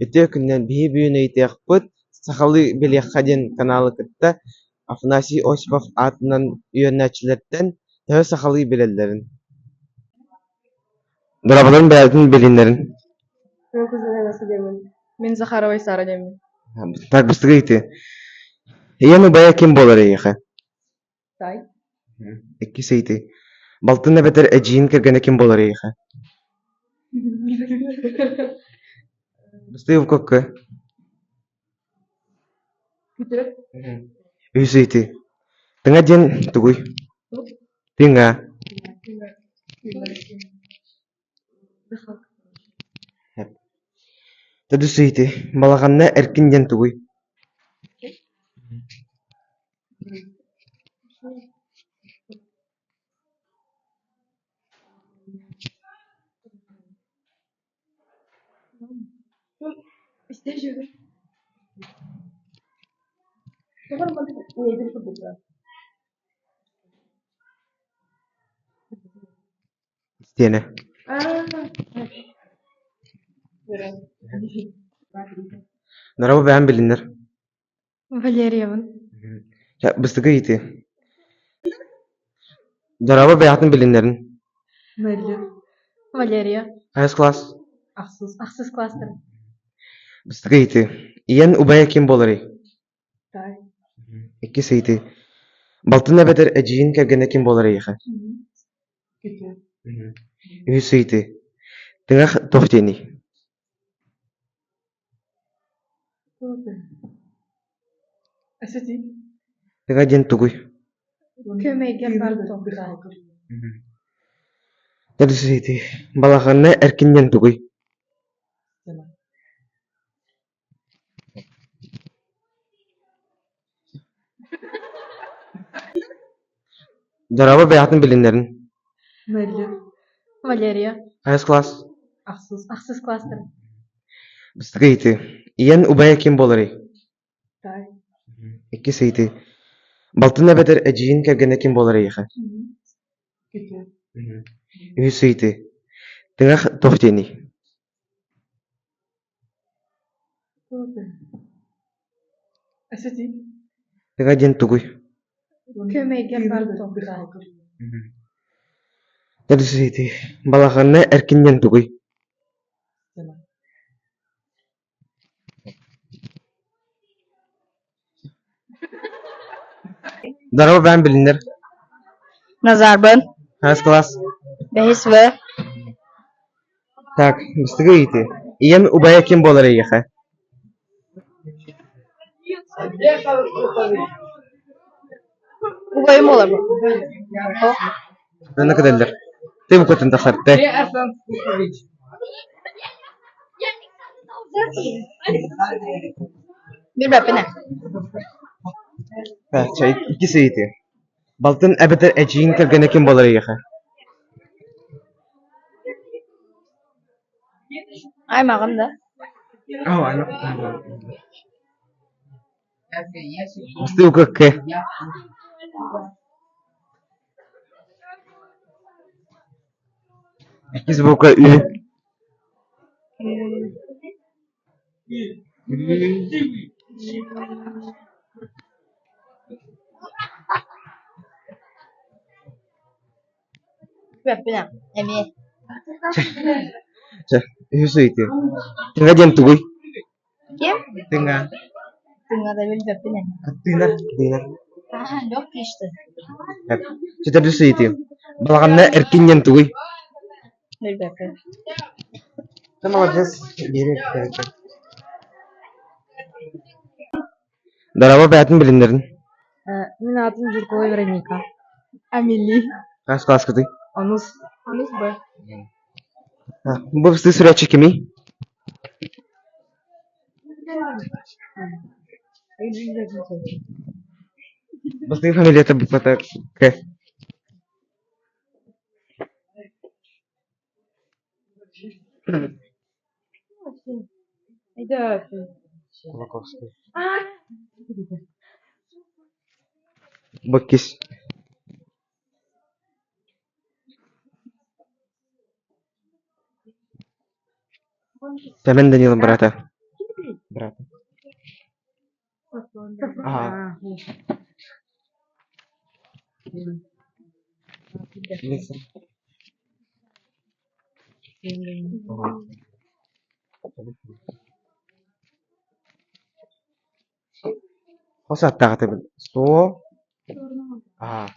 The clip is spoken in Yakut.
Үтүө күнүнэн биһи бүгүн ыйытыахпыт «Сахалыы билиэххэ» диэн каналы кытта Афанасий Осипов аатынан үөрэнээччилэртэн төһө сахалыы билэллэрин Дорабаларын бэйэтин билиннэрин Мин Захарова Сара диэммин. Так, быстыгы ыйытыы. Ийэн убайа ким буолар эйиэхэ? Тай. Иккис ыйытыы. Балтын эбэтэр эдьиийин кэргэнэ ким буолар эйиэхэ? Быстыы уккукка. Күтүр. Үһүс ыйытыы. Тыҥа диэн тугуй? Тыҥа. Төрдүс ыйытыы. Балаҕанна эркин диэн тугуй? Истиэнэ. Дорообо бэйэм билиннэр. Валерьевын. Чэ, быстыгы ыйытыы. Дорообо бэйэҕитин билиннэрин. Нелли. Валерия. Хайыс класс? Ахсыс. Ахсыс класстар. Быстыгы ыйытыы. Ийэн убайа ким буоларый? Тай. Иккис ыйытыы. Балтын эбэтэр эдьиийин кэргэнэ ким буолар эйиэхэ? Күтү. Үһүс ыйытыы. Тыҥах туох диэний? Тыҥа диэн тугуй? Көмөйгө бар туохтаах. Төрдүс ыйытыы. Балаҕанна эркин диэн тугуй? Дорообо бэйэҕитин билиннэрин. Нелли. Валерия. Хайыс класс? Ахсыс. Ахсыс класстар. Быстыгы ыйытыы. Ийэн убайа ким буоларый? Тай. Иккис ыйытыы. Балтын эбэтэр эдьиийин кэргэнэ ким буолар эйиэхэ? Күтү. Үһүс ыйытыы. Тыҥах туох диэний? Тыҥа диэн тугуй? Көмөйгө бар туохтаах. Төрдүс ыйытыы. Балаҕанна эркин диэн тугуй? Дорообо бэйэм билиннэр. Назарбын. Хас класс? Бэһис В. Так, быстыгы ыйытыы. Ийэн убайа ким буолар эйиэхэ? Убайым буолар. Аны кыталлар. Ты букатын тахсарты. Билбэппин ээ. Так, чэ, иккис ыйытыы. Балтын эбэтэр эдьиийин кэргэнэ ким буолар эйиэхэ? Аймаҕым да. Быстыыка К. Иккис бука Ү. Билбэппин ээ. Эмиэ. Чэ, үһүс ыйытыы. Тыҥа диэн тугуй? Ким? Тыҥа. Тыҥа да билбэппин ээ. Тыынар, тыынар. Аа, легкий что Чэ, төрдүс ыйытыы. Балаҕанна эркин диэн тугуй? Билбэппин. Ты молодец, биэри Дорообо бэйэтин билиннэрин. Мин аатым Жиркова Вероника. Амели. Хас класскытый? Онус. Онус Б. Бу быстыы сүрээччи кимий? Бастыҥ фамилията буквата К. Кулаковский. Бу иккис. Сэмэн Данилов быраата. Аа. Хос ааттаах этэ Суо. Аа.